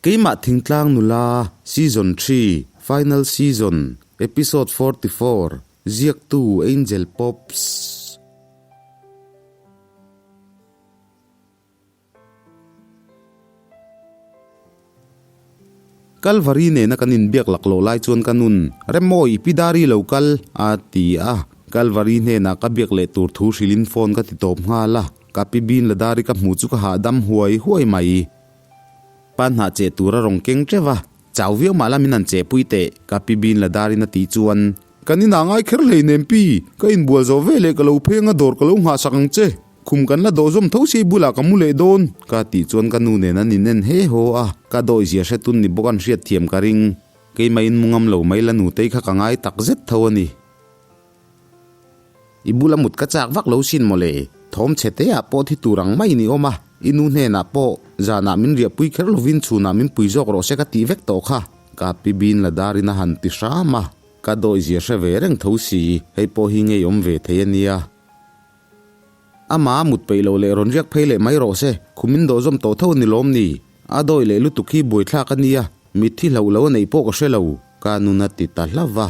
Keimah Thingtlang Nula, Season xii, Final Season, Episode 44, Ziaktu Angel Pops. Kalvari nena kan inbiak laklawh lai chuan ka nun, Remawi, Pi Dari lo kal, a ti a. Kalvari hnenah ka biak leh tur thu hrilhin phone ka ti tawp nghal a. Ka pi Bin la Dari ka hmuh chu ka hahdam huai huai mai. Pa hnah cheh tur a rawn keng teuh a, Chau viau mah la min han chehpui teh, ka pi Bin la Darin a tih chuan. Kan inah ngai kher hleinem pi, ka inbual zawh veleh ka lo pheng a dawr ka lo nghahsak ang che. Khum kan la dawh zawm tho si bulah ka mu leh dawn, ka tih chuan ka nu nen an inen he haw a, ka dawi zia hre tun ni bawk an hriat thiam ka ring. Keimah in mu ngam lo mai la nutei kha ka ngai tak zet tho a ni. I bula mut ka chak vak lo sin mawle, thawm chhe te ah pawh thi tur ang mai ni awm a, i nu hnenah pawh zanah min riahpui kher lovin chhunah min pui zawk rawh se ka tih vek tawh kha, ka pi bin la darin a han ti hram a, ka dawi zia hre ve reng tho si, hei pawh hi ngeiawm ve thei a nia. Ama mut peih loh leh rawn riak phei leh mai rawh se, khum in dawh zawm tawh tho a ni lawm ni? A dawi leh lutuk hi buaithlak a nia, mitthi hlauh lo a neih pawh ka hre lo, ka nun a ti ta hlauh va.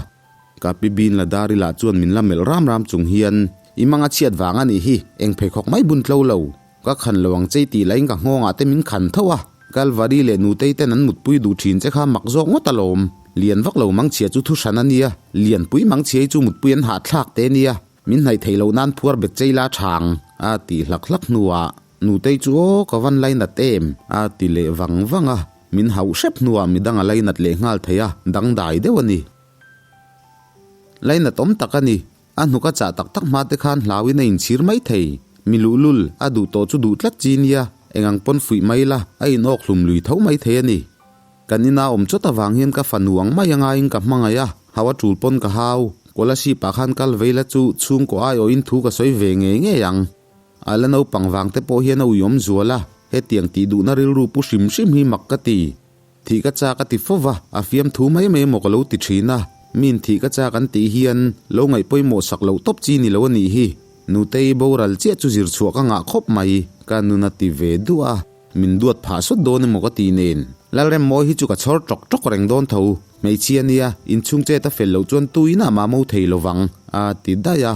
Ka pi bin la dar ila chuan min la melh ram ram chung hian, I mang a chhiat vang a nih hi, eng pheikhawk mai bun tlo lo. Ka khan lo ang chei tih lahin ka nghawngah te min khan tho a, Kalvari leh Nutei ten an mutpui duh thin che kha mak zawk ngawt alawm. Lian vak lo mangchhia chu thu hran a nia, lianpui mangchhia hi chu mutpui an hahthlak te nia. Min hnaih theih loh nan phuar bet chei la chhang, a tih hlak hlak hnuah Nutei chu aw ka van lainat em, a ti leh vang vang a, min hauh hrep hnuah midang a lainat leh nghal thei a, dangdai deuh a ni. Lainat awm tak a ni, a hnuk a chah tak tak hma te khan hlauin a inchhir mai thei. Mi luhlul, a duh tawh chu duh tlat chi nia, engang pawn fuih mai la, a inawk hlum lui tho mai thei a ni. Kan ina awm chawt avang hian ka fanu ang mai angaiin ka hmangaih a, hau a tul pawn ka hau. Kolasib ah khan kal vei la chu chhungkaw aiawhin thu ka sawi ve ngei ngei ang. A la naupang vang te pawh hian a uiawm zual a, hetiang tih duhna rilru pu hrim hrim hi mak ka ti. Thih ka chak a ti fo va, a fiam thu mai mai emaw ka lo ti thin a. Min thih ka chak an tih hian lo ngaih pawimawh sak loh tawp chi ni lo a nih hi. Nutei boral chiah chu zir chhuah ka ngah khawp mai, ka nun a ti ve duah a. Min duat phah sawt dawn emaw ka ti nen. Lalremmawi hi chu ka chhawr ṭawk ṭawk reng dawn tho. Hmeichhia nia, inchhung chet a fel loh chuan tuin a mah mo thei lo vang, a ti daih a.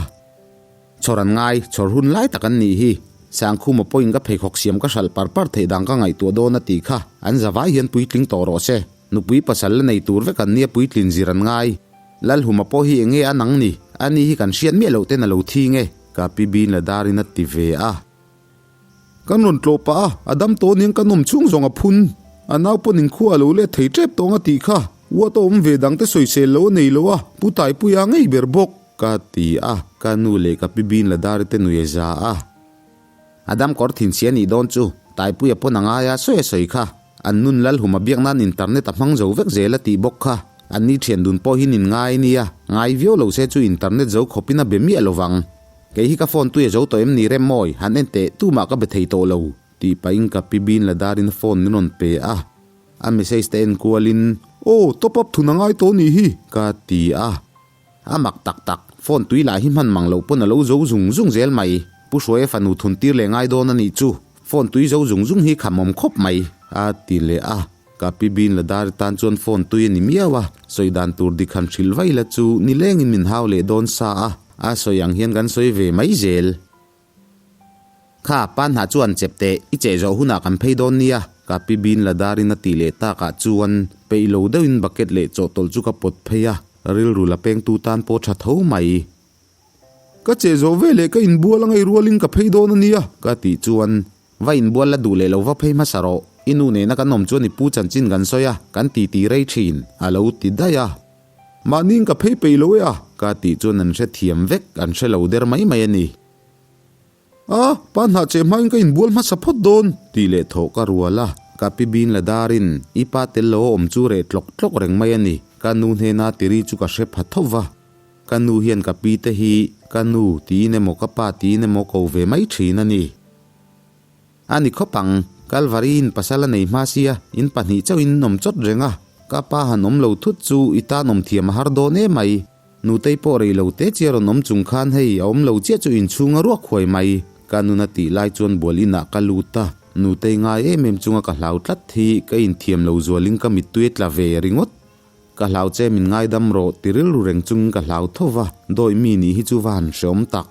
Chhawr an ngai, chhawr hun lai tak an nih hi. Sangkhuma pawhin ka pheikhawk siam ka hralh par par theih dan ka ngaihtuah dawn a tih kha. An zavai hian puitling tawh rawh se. Nupui pasal la nei tur vek an nia puitlin zir an ngai. Lalhuma pawh hi enge a nang ni? Ani hi kan hriat miah loh ten a lo thi nge? Ka pi Bin la darin a ti ve a. Kan rawn tlawh pah a, a dam tawh aniang kan awm chhung zawng a phun. A nau pawn inkhua a lo let thei tep tawng a tih kha, uat a awm ve dang te sawisel lo a nei lo a, Pu Taipuia ngei ber bawk. Ka ti a, ka nu leh ka pi Bin Ladari te nui a za a. A dam kawr thin si a nih dawn chu, Taipuia pawn a ngai a sawi a sawi kha. An nun Lalhuma biak nan internet a hmang zo vek zel a tih bawk kha. An ni thian dun pawh hi nin ngai nia, ngai viau lo se chu internet zo khawpin a be miah lo vang. Kei hi ka phone tui a zo tawh em ni Remmawi, han en teh, tumah ka be thei tawh lo, tih pahin ka pi Bin Ladarin phone min rawn pe a. A message te en kualin, Aw, top up thun a ngai tawh nih hi, ka ti a. A mak tak tak, phone tui lah hi hman mang loh pawn a lo zo zung zung zel mai. Pu Hruaia fanu thun tir leh ngai dawn a nih chu, phone tui zo zung zung hi khamawm khawp mai, a ti leh a. Ka pi Bin Ladari tan chuan phone tui a ni miau a, sawi dan tur dik han hrilh vaih la chu nilengin min hau leh dawn sa a. A sawi ang hian kan sawi ve mai zel. Kha, pa hna chuan chep teh, i cheh zawh hunah kan phei dawn nia, ka pi Bin Ladarin a tih leh takah chuan peih lo deuhin bucket leh chawhtawlh chu ka pawt phei a, rilru la pengtu tan pawh tha tho mai. Ka cheh zawh veleh ka inbual a ngei rualin ka phei dawn a nia, ka tih chuan va inbual la duh leh lo va phei hmasa rawh, i nu nena kan awm chuan i pu chanchin kan sawi a, kan titi rei thin, a lo ti daih a. Mahniin ka phei peih lo e a. Ka tih chuan an hre thiam vek, an hre lo der mai mai a ni. A, pa hnah cheh hmain ka inbual hmasa phawt dawn. Tih leh thawh ka rual a, ka pi bin la darin i pa tel lo a awm chu reh tlawk tlawk reng mai a ni. Ka nu hnena tiri chu ka hre pha tho va. Ka nu hian ka pi te hi ka nu tiin emaw ka pa tiin emaw ko ve mai thin a ni. A ni khawp ang, Kalvari in pasal a nei hma sia, in pahnih chauh in awm chawt reng a, ka pa han awm lo thut chu i tan awm thiam a har dawn em mai. Nutei pawh rei lo te chiah rawn awm chung khan hei a awm lo chiah chu inchhung a ruak huai mai, ka nun a tih lai chuan bual inah ka lut a. Nutei ngai em em chunga ka hlau tlat hi ka inthiam lo zualin ka mittui a tla ve ringawt. Ka hlau che min ngaidam rawh ti rilru reng chungin ka hlau tho va, dawi mi nih hi chu va han hreawm tak.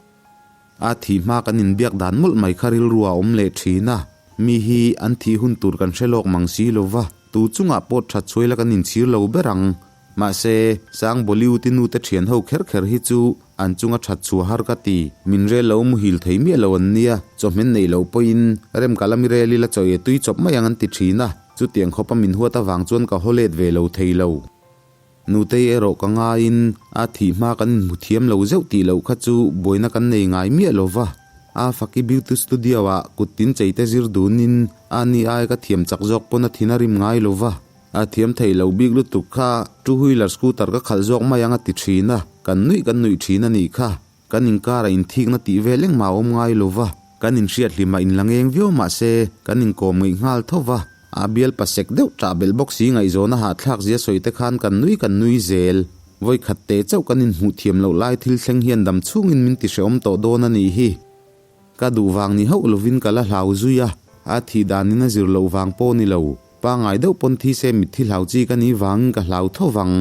A thih hma kan inbiak dan mawlh mai kha rilru a awm leh thin a, mi hi an thih hun tur kan hre lawk mang si lo va, tu chungah pawt that chhuai la kan inchhir lo ber ang. Mahse, Sang Bollywood-i nute thian ho kher kher hi chu an chunga that chhuah har ka ti. Min rel lo muhil thei miah lo an nia, chawhmen neih loh pawhin rem ka la mi rel ila chaw e tui chawp mai ang an ti thin a, chutiang khawpa min huat avang chuan ka haw let ve lo thei lo. Nutei erawh ka ngaiin a thih hma kan inhmu thiam lo zeuh tih loh kha chu buaina kan nei ngai miah lo va. A Faki Beauty Studio ah kut tin chei te zir dunin a ni ai ka thiam chak zawk pawn a thin a rim ngai lo va. A thiam theih lo bik lutuk kha two wheeler scooter ka khalh zawk mai ang a ti thin a, kan nuih kan nuih thin a nih kha. Kan inkara inthikna tih vel engmah a awm ngai lo va, kan inhriat hlimah inla ngeng viau mah se kan inkawm ngeih nghal tho va, a bial pasek deuh ṭah belh bawk si ngaihzawn a hahthlak zia sawi te khan kan nui kan nui zel. Vawi khat teh chauh kan inhmuh thiam loh lai thil thleng hian dam chhungin min ti hrehawm tawh dawn a nih hi. Ka duh vang ni hauh lovin ka la hlau zui a, a thih danin a zir loh vang pawh ni lo, pangai deuh pawn thi se mitthi hlau chi ka nih vangin ka hlau tho vang.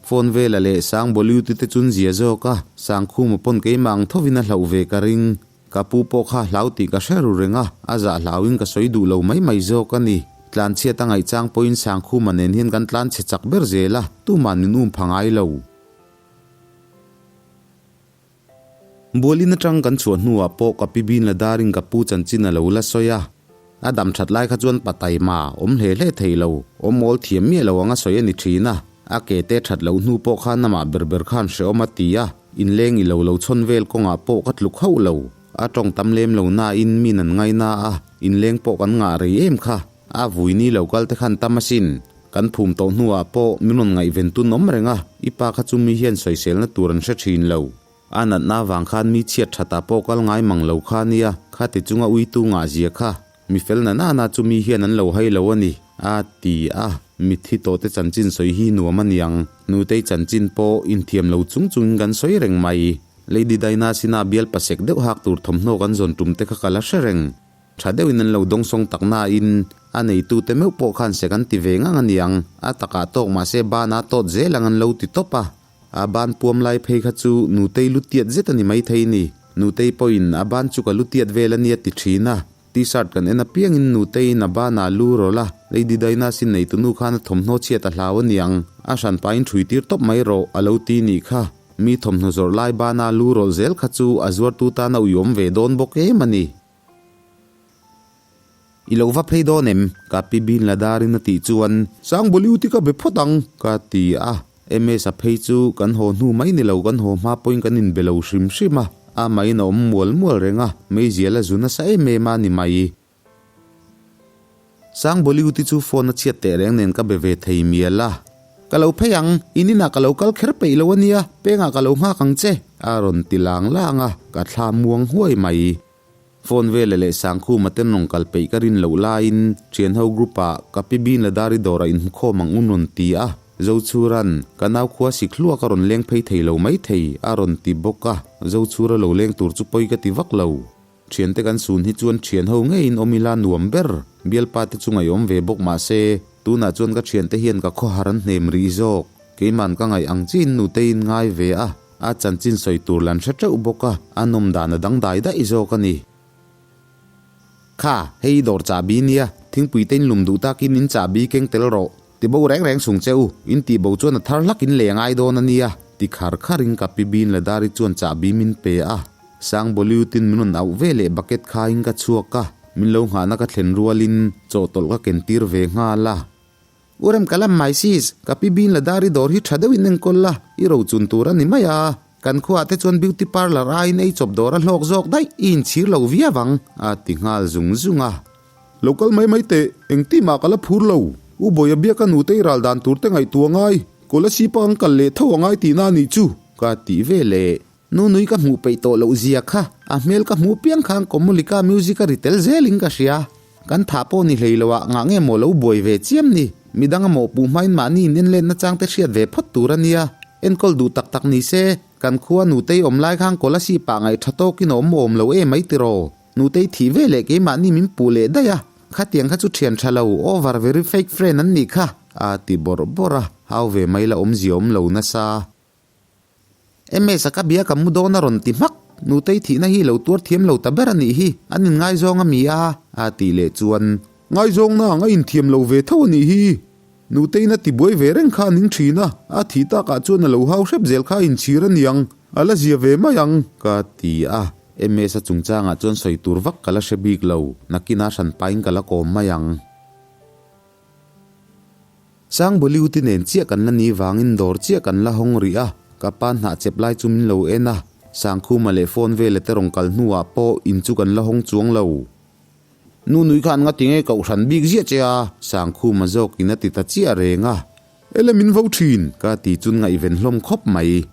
Phone vela leh sang Bollywood te chun zia zawk a, Sangkhuma pawn keimah ang thovin a hlauh ve ka ring. Ka pu pawh kha hlau tih ka hre ru reng a, a zah hlauin ka sawi duh lo mai mai zawk a ni. Tlanchhiat a ngaihchang pawhin Sangkhuma nen hian kan tlanchhe chak ber zel a, tuman min um pha ngai lo. Bualin atang kan chhuah hnuah pawh ka pi bin la darin ka pu chanchin a lo la sawi a. A dam that lai kha chuan pa taima awm hle hle thei lo, awm awl thiam miah lo anga sawi a ni thin a. A ke te that loh hnu pawh khan amah ber ber khan hrehawm a ti a, inleng i lo lo chhawn vel kawngah pawh ka tluk hauh lo. A tawng tam lem lo nain min an ngaina a, inleng pawh kan ngah rei em kha. A vui ni lo kal te khan tam asin. Kan phum tawh hnuah pawh min rawn ngaihven tun awm reng a, i pa kha chu mi hian sawiselna tur an hre thin lo. A natna avang khan mi chhiat thatah pawh kal ngai mang lo kha nia, kha ti chunga uitu ngah zia kha. Mi fel na nana chu mi hian an lo hai lo a ni, a ti a. Mitthi tawhte chanchin sawi hi nuam a niang. Nutei chanchin pawh inthiam lo chung chungin kan sawi reng mai. Lady Dinah sinah bial pasek deuh hak tur thawmhnaw kan zawn tum te kha ka la hre reng. Tha deuhin an lo dawngsawng tak nain a neitute meuh pawh khan sek an ti ve ngang a niang, a takah tawk mahse bana tawt zel ang an lo ti tawp a. A ban puam lai phei kha chu Nutei lu tiat zet a ni maithei ni. Nutei pawhin a ban chu ka lu tiat vel a nia ti thin a. T-shirt kan en apiangin Nuteiin a banah lu rawlh a, Lady Dinah sin neitunu khan a thawmhnaw chhiat a hlau a niang, a hranpain ṭhui tir tawp mai rawh a lo ti nih kha. Mi thawmhnaw zawrh lai bana lu rawlh zel kha chu a zuartu tan a uiawm ve dawn bawk em a ni. I lo va phei dawn em? Ka pi bin la darin a tih chuan. Sangbawliuti ka be phawt ang, ka ti a. MS a phei chu kan haw hnu mai ni lo kan haw hma pawhin kan inbe lo hrim hrim a. A mahin a awm mual mual reng a, meizial a zu nasa em em a ni mai. Sangbawliuti chu phone a chhiat teh reng nen ka be ve thei mial a. Ka lo phei ang, in inah ka lo kal kher peih lo a nia, pengah ka lo nghak ang che, a rawn ti lang lang a, ka thla muang huai mai. Phone vela leh Sangkhuma ten rawn kal peih ka rin loh laiin thianho group ah ka pi Bin Ladari dawrah inhmukhawm ang un rawn ti a, Zochhuran, ka nau khua sik hluak a rawn leng phei thei lo mai thei a rawn ti bawk a, Zochhura lo leng tur chu pawi ka ti vak lo. Thiante kan sun hi chuan thianho ngeiin awm ila nuam ber, bialpa te chu ngaihawm ve bawk mah se, tunah chuan ka thiante hian ka khawhar an hnem rih zawk. Keiman ka ngaih ang chiin nuteiin ngai ve a. A chanchin sawi tur lan hre teuh bawk a, a nawm dan a dangdai daih zawk a ni. Kha, hei i dawr chahbi nia, thingpui te in lum duh takin in chahbi keng tel rawh. Ti bo reng reng sung che u, in tih bo chuan a thar hlak in lei a ngai dawn a nia, ti khar kharin ka pi bin la dari chuan chahbi min pe a. Sang Bollywood-in min rawn auh ve leh bucket khaiin ka chhuak a, min lo nghahna ka thlen rualin chawhtawlh ka ken tir ve nghal a. U rem ka lam mai sis, ka pi bin la dar i dawr hi tha deuhin enkawl la, i ro chun tur a ni mai a. Kan khuaah te chuan beauty parlour aiin ei chawp dawr a hlawk zawk daih, i inchhir lo viau ang, a ti nghal zung zung a. Lo kal mai mai teh, engti mah ka la phur lo. U Bawia biak a nutei ral dan tur te ngaihtuah ngai, Kolasib-a ang kal leh tho a ngai tihna a nih chu, ka ti ve leh. Nunui ka hmuh peih tawh loh zia kha, a hmel ka hmuh piang khan Komolika music a ri tel zelin ka hria. Kan thah pawh ni hlei loah ngah nge maw lo buai ve chiam ni? Midang a mawhpuh hmain mahni in enlet nachang te hriat ve phawt tur a nia. Enkawl duh tak tak ni se, kan khua Nutei awm lai khan Kolasib ah ngaih tha tawkin a awm awm lo em mai tiraw? Nutei thih ve leh keimahni min puh leh daih a, Khatiang kha chu thian tha lo, over very fake friend an nih kha, a ti bawrh bawrh a, hau ve mai la awmzia awm lo nasa. MS-a ka bia ka mu dawn a rawn ti hmak, Nutei thihna hi lo tuar thiam lo ta ber a nih hi, an inngaizawng a mi a, a tih leh chuan. Ngaizawngna ang a inthiam lo ve tho a nih hi. Nuteiin a tibuai ve reng kha a ning thin a, a thih takah chuan a lo hau hrep zel kha a inchhir a niang, a la zia ve mai ang. Ka ti a, MS-a chungchangah chuan sawi tur vak ka la hre bik lo, nakinah hran pain ka la kawm mai ang. Sangboliuti nen chiah kan la ni vangin dawr chiah kan la hawng rih a, ka pa hnah chep lai chu min lo en a, Sangkhuma leh phone vela te rawn kal hnuah pawh in chu kan la hawng chuang lo. Nu nui khan nga tinge kohhran bik ziah che a, Sangkhuma zawkin a ti ta chiah reng a. Ele min vo thin. Ka ti chun ngaihven hlawm khawp mai.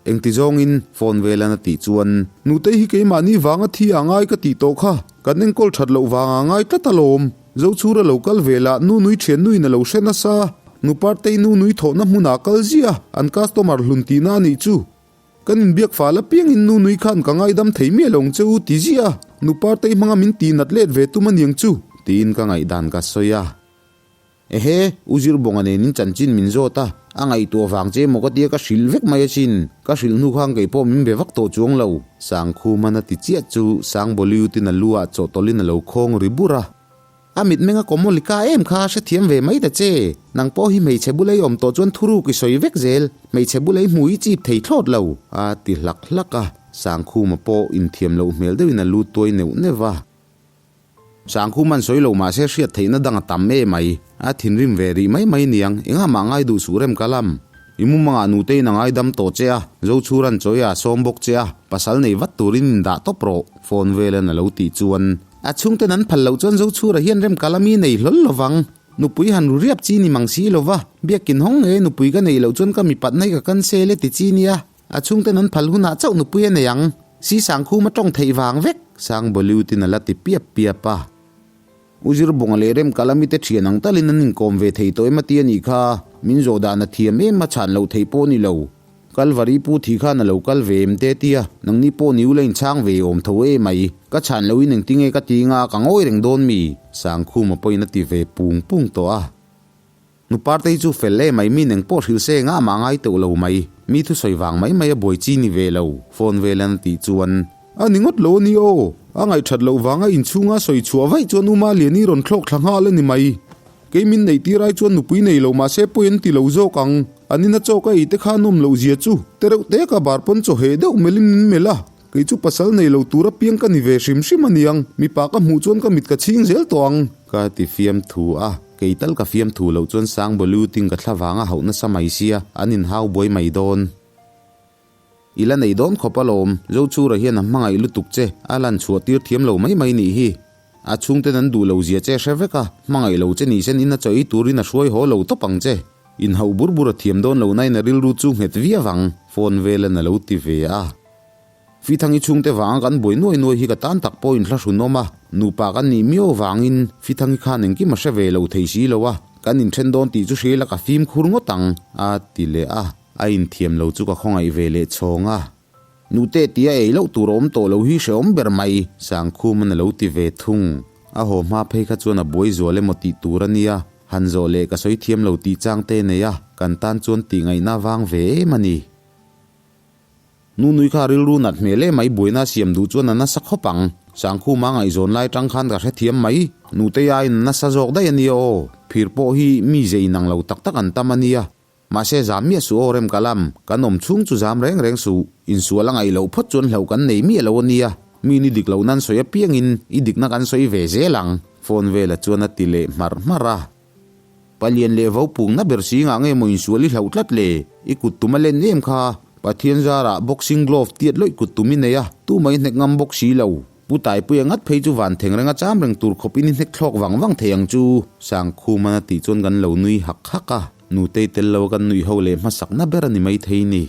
Engti zawngin phone velan a tih chuan. Nutei hi keimahni vanga thi a ngai ka tih tawh kha, kan enkawl that loh vanga ngai tlat alawm. Zochhura lo kal ve lah nu nui thian nuin a lo hre nasa. Nu Partei nu nui thawhna hmunah kal ziah, an customer hlun tihna a nih chu. Kan inbiak fal apiangin nu nui khan ka ngaidam thei miah lo ang che u ti ziah a, nu Partei hmanga min tih nat let ve tum aniang chu. Tiin ka ngaihdan ka sawi a. Ehe, U Zirbawnga nen in chanchin min zawt a, a ngaihtuah vang che emaw ka tia ka hrilh vek mai asin, ka hrilh hnu khan kei pawh min be vak tawh chuang lo. Sangkhuman a ti chiah chu Sangbawliutin a lu ah chawhtawlhin a lo khawng ri bur a. A mitmeng a kawmawlika em kha hrethiam ve mai ta che. Nang pawh hi hmeichhe bula i awm tawh chuan thuruk i sawi vek zel, hmeichhe bula i hmu i chip thei thlawt lo, a ti hlak hlak a. Sangkhuma pawh inthiam loh hmel deuhin a lu tuai neuh neuh va. Sangkhuma'n sawi lo mahse hriat theihna dang a tam em mai. A thinrim ve rih mai mai niang, engah mah ngai duh suh rem ka lam. I mumangah nuteiin a ngaidam tawh che a, Zochhuran chawi a sawm bawk che a, pasal nei vat turin indah tawp rawh, phone velan a lo tih chuan. A chhungten an phal loh chuan Zochhura hian rem kal ami nei hlawl lo vang. Nupui han ru riap chi ni mang si lo va, biakin hawng nge nupui ka neih loh chuan ka mipatna hi ka cancel e ti chi nia. A chhungten an phal hunah chauh nupui a nei ang. Si Sangkhuma tawng theih vang vek, Sangbawliutin a la ti piap piap a. U Zirbawnga leh Remkal ami te thian ang talin an inkawm ve thei tawh em a ti a nih kha. Min zawh dan a thiam em a chhan loh theih pawh a ni lo. Kalvari pu thi khan a lo kal ve em te tia, nangni pawh ni ula inchhang ve awm tho e mai. Ka chhan loin engtinge ka ti nga ka ngawi reng dawn mi? Sangkhuma pawhin a ti ve pung pung tawh a. Nu Partei chu fel e mai, mi neng pawh hrilh se engah mah ngai teuh lo mai. Mi thusawi vang mai mai a buai chi ni ve lo, phone velan a tih chuan. A ni ngawt lo a ni aw, a ngaihthat loh vanga inchhunga sawi chhuah vaih chuan Uma Liani rawn thlawk thla nghal a ni mai. Kei min neih tir ai chuan nupui nei lo mahse pawi an ti lo zawk ang. An ina chaw ka ei te kha nawm loh zia chu tereuh te ka bar pawn chaw heh deuh melhin min melh a, kei chu pasal nei lo tur apiang ka ni ve hrim hrim a niang, mipa ka hmuh chuan ka mit ka chhing zel tawh ang. Ka ti fiamthu a, kei tal ka fiamthu loh chuan Sangbawliuting ka thla vang a hauh nasa mai sia, an inhau buai mai dawn. I la nei dawn khawp alawm, Zochhura hian a hmangaih lutuk che, a lan chhuah tir thiam lo mai mai nih hi. A chhungten an duh lo zia che hre vek a, hmangaih lo che ni sen in a chaw ei turin a hruai haw lo tawp ang che. Inhauh bur bur a thiam dawn lo nain a rilru chu nghet viau ang, phone velan a lo ti ve a. Fithangi chhungte vanga kan buai nuai nuai hi ka tan tak pawhin hla hrunawm a, nupa kan nih miau vangin Fithangi khan engkim a hre ve lo thei si lo a, kan inthen dawn tih chu hria ila ka fimkhur ngawt ang, a ti leh a. A inthiam lo chu ka khawngaih ve leh chhawng a. Nute tia ei loh tur a awm tawh lo hi hrehawm ber mai, Sangkhuman a lo ti ve thung. A haw hma phei kha chuan a buai zual emaw tih tur a nia, han zawh leh ka sawi thiam lo tih chang te nei a, kan tan chuan tih ngaihna vang ve em a ni. Nunui kha rilru nat hmel em mai buaina siam duh chuan a nasa khawp ang. Sangkhuma ngaihzawn lai tang khan ka hrethiam mai. Nutei aiin a nasa zawk daih a nia aw. Phir pawh hi mi ze inang lo tak tak an tam a nia. Mahse zam miah suh aw rem ka lam, kan awm chhung chu zam reng reng suh. Insual a ngaih loh phawt chuan hlauh kan nei miah lo a nia. Mi ni dik loh nan sawi apiangin i dikna kan sawi ve zel ang. Phone vela chuan a ti leh hmarh hmarh a. Palian leh vo pungna ber si ngah nge maw insual i hlauh tlat le? I kut tum a len em kha. Pathian zarah boxing glove tiat lawih kut tum i nei a, tumah i hnek ngam bawk si lo. Pu Taipuia ngat phei chu van theng renga cham reng tur khawp in i hnek thlawk vang vang thei ang chu. Sangkhuman a tih chuan kan lo nui hak hak a, Nutei tel lo a kan nuih ho leh hmasakna ber a ni maithei ni.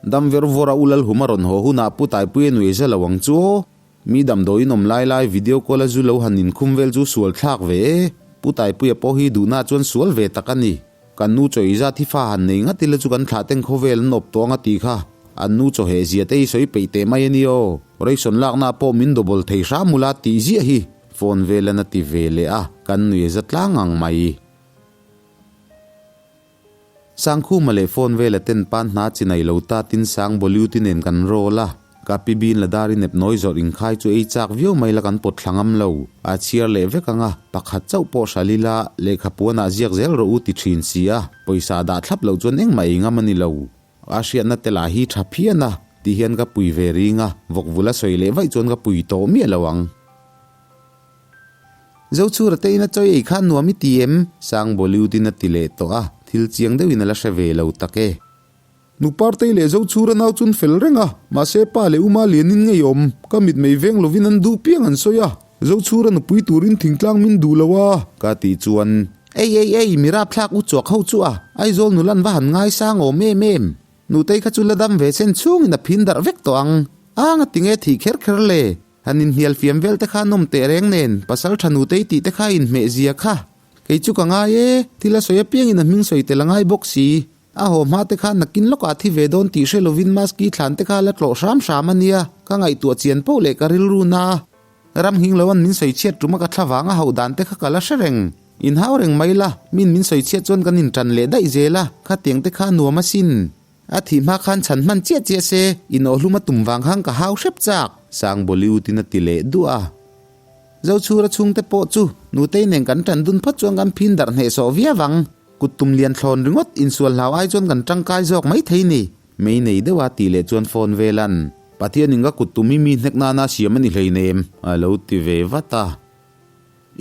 Dam ver vawr a u Lalhum a rawn haw hunah Pu Taipuia nuih za lo ang chu aw. Mi damdawiin awm lai lai video call a zu lo han inkhum vel chu sual thlak ve e. Pu Taipuia pawh hi duhna chuan sual ve tak a ni. Kan nu chaw izat hi fa han nei ngat ila chu kan thlah teng khawvel an awp tawh ang a ti kha. An nu chaw heh zia te hi sawi peih teh mai a ni aw. Ration lakna pawh min double thei hram ula tih ziah hi. Phone velan a ti ve leh a, kan nui a za tlang ang mai. Sangkhuma leh phone vela ten pan hna chi nei lo ta tin sang Bollywood nen kan roll a, ka pi bin la dar in ep nawi zawrh inkhai chu ei chak viau mai la kan pawt thla ngam lo, a chhiar leh vek ang a, pakhat chauh pawh hral ila lehkha puanah ziak zel rawh u ti thin si a, pawisa dah thlap loh chuan engmah ei ngam a ni lo. A hriatna te lah hi tha phian a, ti hian ka pui ve ring a, vawkvul a sawi leh vaih chuan ka pui tawh miah lo ang. Zochhura te ina chawi ei kha nuam i ti em? Sang Bollywood in a ti leh tawh a, thil chiang deuhin a la hre ve lo tak e. Nupartei leh Zochhura nau chun fel reng a, mahse pa leh uma lianin ngei awm, ka mitmei veng lovin an duh piang an sawi a, Zochhura nupui turin thingtlang min duh lo a. Ka tih chuan, Ei ei ei, mi rapthlak u chuak ho chu a, Aizawl nula an va han ngaisang awm em em. Nutei kha chu la dam ve chen chhungin a phin darh vek tawh ang. A ngatinge thih kher kher le? Han inhnial fiam vel te kha nawm teh reng nen, pasal tha nutei tih te kha inhmeh zia kha. Kei chu ka ngai e, thil a sawi apiangin a hming sawi tel a ngai bawk si. A haw hma te kha nakin lawkah thi ve dawn tih hre lovin maski thlan te kha la tlawh hram hram a nia, ka ngaihtuah chian poh leh ka rilru na. Ram nghing lo an min sawi chhiat tum a ka thla vang a hauh dan te kha ka la hre reng. Inhau reng mai la, min min sawi chhiat chuan kan intan leh daih zel a, khatiang te kha nuam asin. A thih hma khan chhan hman chiah chiah se, inawhhlum a tum vang khan ka hau hrep chak, Sang Bollywood in a ti leh duah a. Zochhura chhungte pawh chu Nutei nen kan tan dun phawt chuan kan phin darh hnehsawh viau ang. Kut tum lian thlawn ringawt insual hlau ai chuan kan tangkai zawk mai thei ni. Mei nei deuha tih leh chuan phone velan, Pathianin ka kut tum hi mi hnek nana siam a ni hleinem, a lo ti ve vat a.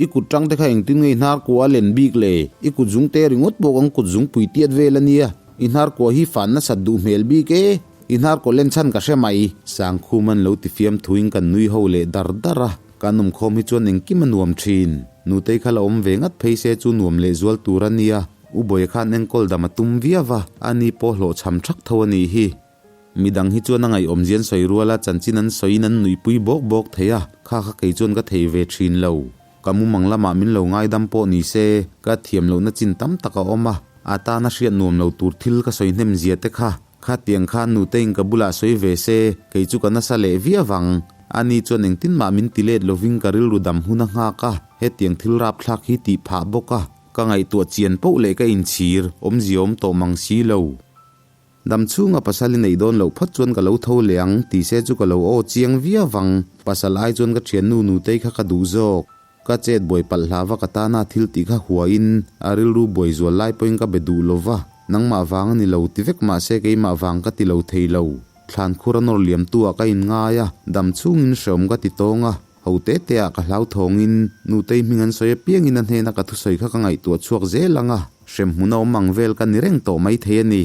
I kut tang te kha engtin nge i hnar kua a len bik le? I kut zung te ringawt pawh kan kut zung pui tiat vel a nia. I hnar kua hi fan nasat duh hmel bik e. I hnar kua len chhan ka hre mai. Sangkhum an lo ti fiam thuin kan nui ho leh dar dar a. Kan awmkhawm hi chuan engkim a nuam thin. Nutei kha la awm ve ngat phei se chu nuam leh zual tur a nia. U Bawia khan enkawl dam a tum viau va, ani pawh hlawhchham thak tho a nih hi. Midang hi chuan a ngaihawm zian sawi ruala chanchin an sawiin an nuihpui bawk bawk thei a, kha kha kei chuan ka thei ve thin lo. Ka mumang lamah min lo ngaidam pawh ni se, ka thiam lohna chin tam tak a awm a, a tana hriat nuam lo tur thil ka sawi hnem zia te kha, khatiang khan nuteiin ka bulah sawi ve se, kei chu ka nasa leh viau ang. Ani chuan engtin mah min ti let lovin ka rilru dam hun a nghak a, hetiang thil rapthlak hi tih phah bawk a, ka ngaihtuah chian poh leh ka inchhir, awmzia awm tawh mang si lo. Dam chhunga pasal i neih dawn loh phawt chuan ka lo tho leh ang, ti se chu ka lo aw chiang viau vang. Pasal ai chuan ka thiannu Nutei kha ka duh zawk. Ka chet buai palh hlava ka tana thil tih kha huain a rilru buai zual lai pawhin ka be duh lo va, nangmah vang a ni lo ti vek mah se keimah vang ka ti lo thei lo. Thlan khur a nawr liamtu ah ka inngai a, dam chhungin hreawm ka ti tawng a, ho te te ah ka hlauthawngin Nutei hming an sawi apiangin a hnena ka thusawi kha ka ngaihtuah chhuak zel ang a. Hremhmun a awm ang vel ka ni reng tawh mai thei a ni.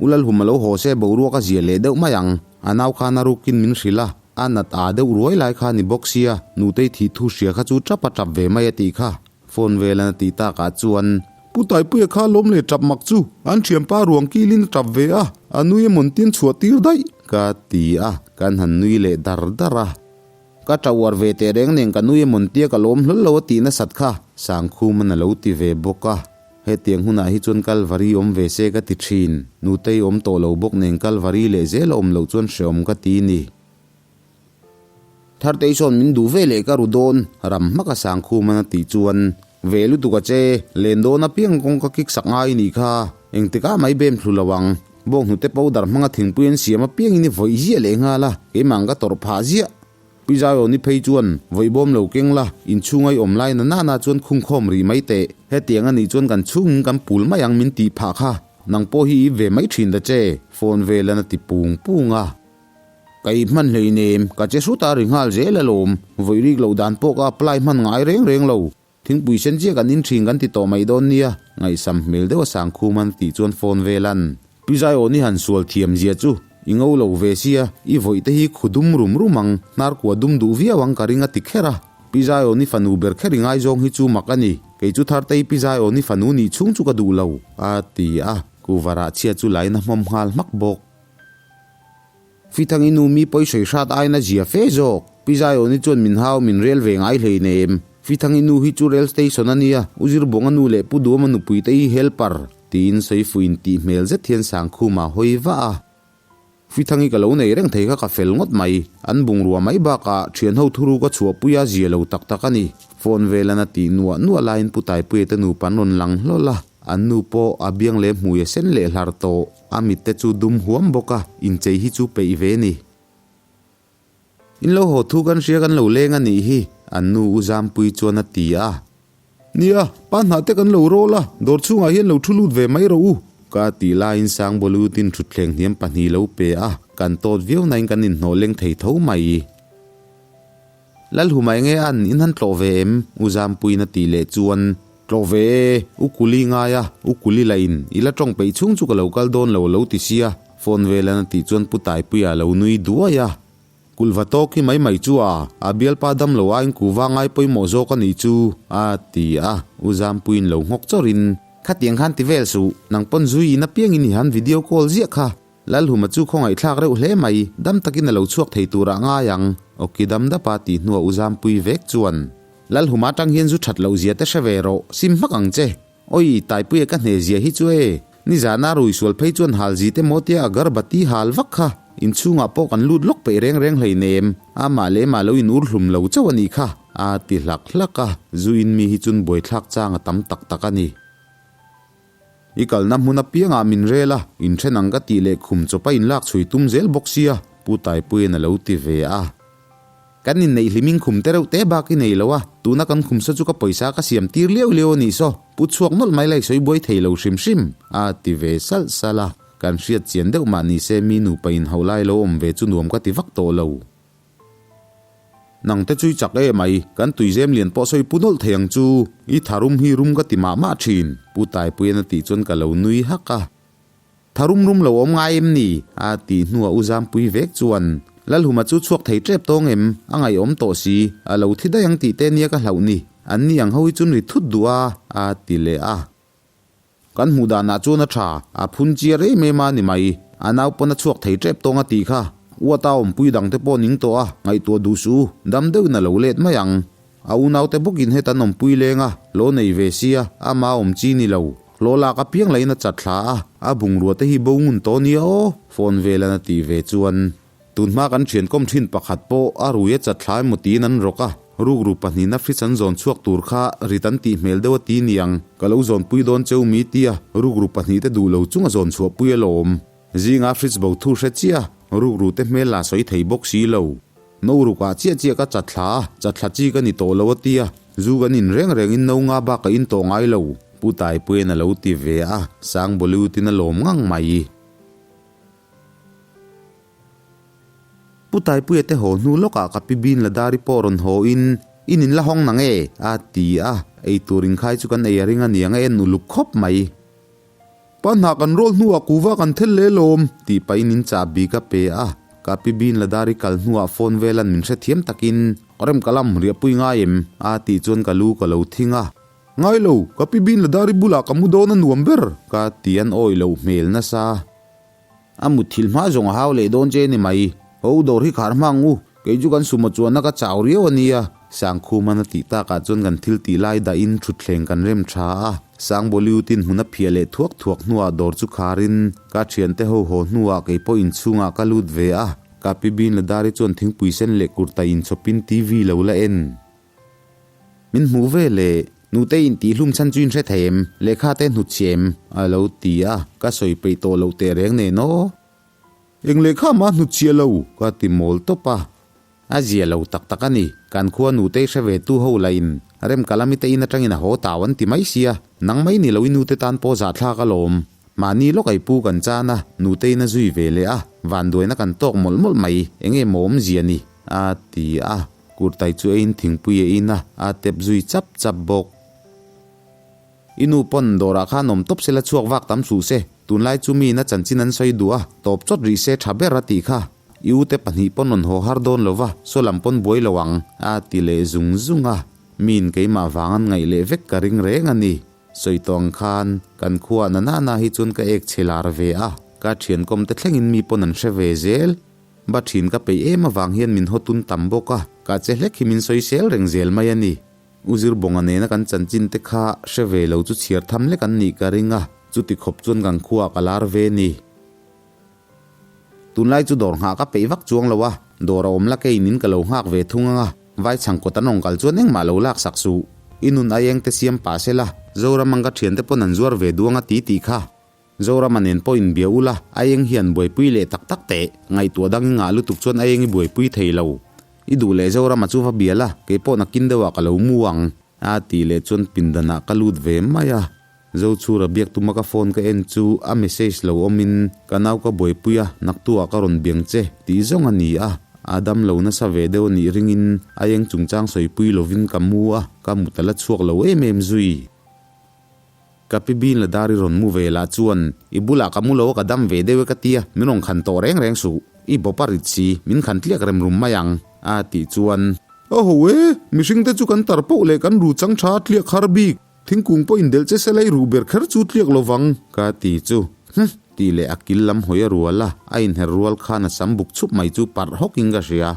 U Lalhum a lo haw se boruak a zia leh deuh mai ang. A nau khan a rukin min hrilh a, a nat aa deuh ruai lai kha a ni bawk sia, nutei thih thu hria kha chu tap a tap ve mai a tih kha. Phone velan a tih takah chuan. Pu Taipuia kha lawm leh tap mak chu an thianpa ruang kilin a tap ve a, a nui emawn tin chhuah tir daih. Ka ti a, kan han nui leh dar dar a. Ka tah uar ve teh reng nen ka nui emawn tia ka lawm hlawl lo a tih nasat kha Sangkhum an a lo ti ve bawk a. Hetiang hunah hi chuan Kalvari awm ve se ka ti thin. Nutei awm tawh lo bawk nen Kalvari leh zel a awm loh chuan hreawm ka ti ni. Thartei sawn min duh ve leh ka ru dawn ram hmaka Sangkhum an a tih chuan ve lutuk a che, len dawn apiang kawng ka kik sak ngai nih kha, engtikah mai bem thlu lo ang. Bawnghnute powder hmanga thingpui an siam apiangin i vawih ziah leh nghal a, keimah ka tawrh phah ziah. Pi Zaiawni phei chuan, Vawih bawm lo keng la, inchhunga i awm lai na nana chuan khungkhawm rih mai teh. Hetiang a nih chuan kan chhungin kan pul mai ang min tih phah kha. Nang pawh hi i ip ve mai thin ta che, phone velan a ti pung pung a. Ka ip hman hleinem, ka che hrut a ri nghal zel alawm. Vawih rik loh dan pawh ka apply hman ngai reng reng lo. Thingpui sen chiah kan in thin kan ti tawh mai dawn nia, ngaihsam hmel deuh a sangkhum an tih chuan phone vel an. Pi Zaiawni han sual thiam zia chu i ngo lo ve sia, i vawih te hi khu dum rum rum ang, hnar kua dum duh viau ang ka ring a ti kher a. Pi Zaiawni fanu ber kher i ngaizawng hi chu mak a ni, kei chu Thartei Pi Zaiawni fanu nih chhung chu ka duh lo, a ti a, kuvarah chhia chu lain a hmawm nghal hmak bawk. Fithang i nu mi pawi sawi hrat aiin a zia fe zawk. Pi Zaiawni chuan min hau min rel ve ngai hleinem. Fithang i nu hi chu rail station a nia, U Zirbuanga nu leh Pu Duama nupui te hi helper, tiin sawi fuin tih hmel zet hian Sangkhuma hawi vah a. Fithangi ka lo nei reng thei kha ka fel ngawt mai. An bungrua mai bakah thianho thuru ka chhuahpui a zia lo tak tak a ni. Phone velan a tih nuah nuah laiin Pu Taipuia te nupa an rawn lang hlawl a, an nu pawh a biang leh hmui a sen leh hlar tawh. A mit te chu dum huam bawk a, inchei hi chu peih ve ni. In lo haw thu kan hria kan lo leng a nih hi, an nu U Zampui chuan a ti a. Nia, pa hnah te kan lo rawl a, dawr chhungah hian lo thu lut ve mai rawh u. Ka tih laiin Sangbalutin thutthleng hniam pahnih lo pe a, kan tawt viau nain kan inhnawh leng thei tho mai. Lalhuma enge an in han tlawh ve em? U Zampuiin a tih leh chuan, Tlawh ve e, U Kuli ngai a, U Kuli lah in i la tawng peih chhung chu ka lo kal dawn lo a lo ti sia, phone velan a tih chuan Pu Taipuia a lo nui duai a. Kulhva tawk hi mai mai chu a, a bialpa dam lo aiin kuhva ngai pawimawh zawk a nih chu, a ti a, U Zampuiin lo nghawk chawrhin, Khatiang khan ti vel suh, nang pawn zui in apiangin i han video call ziah kha, Lalhuma chu khawngaihthlak reuh hle mai, dam takin a lo chhuak thei turah ngai ang, Awki dam dapa tih hnuah U Zampui vek chuan, Lalhuma atang hian zu that loh zia te hre ve rawh, sim hmak ang che. Oi, Taipuia ka hne zia hi chu e, nizana rui sual phei chuan hal zi te maw tia agarbati hal vak kha, inchhungah pawh kan lut lawk peih reng reng hleinem, amah leh mah lo in ur hlum lo chauh a nih kha, a ti hlak hlak a, zu in mi hi chun buaithlak chang a tam tak tak a ni. I kalna hmun apiangah min rel a, inthen ang ka tih leh khum chawpa inlak chhui tum zel bawk sia, Pu Taipuiin a lo ti ve a. Kan inneih hlimin khum te reuh te bak i nei lo a, tuna kan khum saw chu ka pawisa ka siam tir liau liau a nih saw, pu chhuak nawlh mai lai sawi buai thei lo hrim hrim, a ti ve salh salh a. Kan hriat chian deuh mah ni se mi nupa inhauh lai lo awm ve chu nuam ka ti vak tawh lo. Nang te chu i chak em ai, kan tuizem lian pawh sawi pu nawlh thei ang chu, i tharum hi rum ka ti mah mah thin, Pu Taipuian a tih chuan ka lo nui hak a. Tharum rum lo awm ngai em ni? a tih hnuah U Zampui vek chuan, Lalhuma chu chhuak thei tep tawng em? A ngaihawm tawh si, a lo thi daih ang tih te nia ka hlauh ni, an ni ang ho hi chun ri thut duh a, a ti leh a. Kan hmuh danah chuan a tha, a phun chiar em em a ni mai. A nau pawn a chhuak thei tep tawng a tih kha. Uata awmpui dangte pawh ning tawh a, ngaihtuah duh suh u, dam deuhin a lo let mai ang. A unaute bawkin heta an awmpui leng a, lo nei ve sia, ama awm chi ni lo. Hlawh lak apiang lahin a chat thla a, a bungrua te hi bo ngun tawh nia aw, phone velan a tih ve chuan. Tunhma kan thian kawm thin pakhat pawh a rui a chat thla emaw tiin an rawk a, rukru pahnihna fridge an zawn chhuak tur kha rit an tih hmel deuh a ti niang, ka lo zawnpui dawn cheu mi tia rukru pahnih te duh lo chung a zawn chhuahpui alawm. Zinga fridge bo thu hre chiah, rukru te hmel la sawi thei bawk si lo. No rukah chiah chiah ka chat thla a, chat thla chi ka ni tawh lo a tia, zu kan in reng rengin no nga bak ka in tawh ngai lo, Pu Taipuian a lo ti ve a, Sang Bollywood in a lawm ngang mai. Pu Taipuia te haw hnu lawkah ka pi Bin Ladari pawh rawn haw in, In in la hawng nang e? a ti a, ei tur inkhai chu kan ei a ring a niang a en uluk khawp mai. Pa hna kan rawl hnuah kuva kan thel leh lawm. Tih pahin in chahbi ka pe a, ka pi Bin Ladari kal hnuah phone velan min hrethiam takin, Rem ka lam, riahpui ngai em? a tih chuan ka lu ka lo thing a. Ngai lo, ka pi Bin Ladari bulah ka mu dawn a nuam ber. Ka ti an awih loh hmel nasa. A mutthilh hma zawng a hau leh dawn che ni mai. Ho dawr hi khar hma ang u, kei chu kan sumo chuanna ka chau riau a nia. Sangkhuman a tih takah chuan kan thil tih lai dahin thutthleng kan rem tha a. Sangbollywood-in hmun a phiah leh thuak thuak hnuah dawr chu kharin ka thiante ho haw hnuah kei pawh inchhungah ka lut ve a. Ka pi Bin Ladari chuan thingpui sen leh kurta inchhawpin TV lo la en. Min hmuh ve le, nute in tih hlum chhan chu in hre thei em? Lehkha te hnut chhi em? A lo ti a, ka sawi peih tawh loh teh reng nen aw. Eng lehkha mah hnut chhiah lo, ka ti mawl tawp a. A zia lo tak tak a ni, kan khua nutei hre ve tu ho lah in rem kalami te in atangin a haw tau an ti mai sia, nang mai ni lo i nute tan pawh zahthlak alawm. Mahni lawk ei pu kan chan a, nutei in a zui ve leh a, vanduaina kan tawk mawlh mawlh mai, enge maw awmzia ni? A ti a. Kurtai chu eiin thingpui a in a, a tep zui chap chap bawk. I nu pawn dawrah khan awm tawp sela chhuak vak tam suh se, tunlai chu miin a chanchin an sawi duh a, tawp chawt rih se tha ber a tih kha. I ute pahnih pawn rawn haw har dawn lo va, saw lam pawn buai lo ang, a ti leh zung zung a. Miin keimah vang an ngaih leh vek ka ring reng a ni. Sawi tawh ang khan, kan khuaah na nana hi chuan ka ek chhe lar ve a, ka thiankawm te thlengin mi pawn an hre ve zel. Ba thin ka peih em avang hian min hawtun tam bawk a, ka che hlek hi min sawisel reng zel mai a ni. U Zirbawnga nena kan chanchin te kha hre ve lo chu chhiar tham lek an nih ka ring a, chuti khawp chuan kan khuaah ka lar ve ni. Tunlai chu dawr nghah ka peih vak chuang lo a, dawr a awm la keiin in ka lo nghak ve thung ang a, vai chhang kawt an rawn kal chuan engmah lo lak sak suh. I nun aieng te siam pah se la, Zoram ang ka thiante pawn an zuar ve duang a ti tih kha. Zorama nen pawh inbia ula, aieng hian buaipui leh tak tak teh. Ngaihtuah dang i ngah lutuk chuan aieng i buaipui thei lo. I duh leh Zorama chu va bia la, keipawh nakin deuhah ka lo mu ang. A tih leh chuan pindanah ka lut ve mai a. Zochhura biak tuma ka phone ka en chu a message lo awmin, Ka nau ka buaipui a, naktuah ka rawn biang che, tih zawng a ni a. A dam lo nasa ve deuh a nih ringin aieng chungchang sawipui lovin ka mu a, ka mut a la chhuak lo em em zui. Ka pi bin la dar i rawn mu ve lah chuan i bulah ka mu lo a ka dam ve deuh e ka tia, min rawn khan tawh reng reng suh. I bawp a rit si, min khan tliak rem rum mai ang, a tih chuan. A ho e, mihring te chu kan tar poh leh kan ru chang tha a tliak har bik, thingkung pawh indelh che sela i ruh ber kher chu tliak lo vang, ka ti chu. Hm! Tih leh a kil lam hawi a rual a, a inher rual khan a sam buk chhup mai chu parh hawkin ka hria.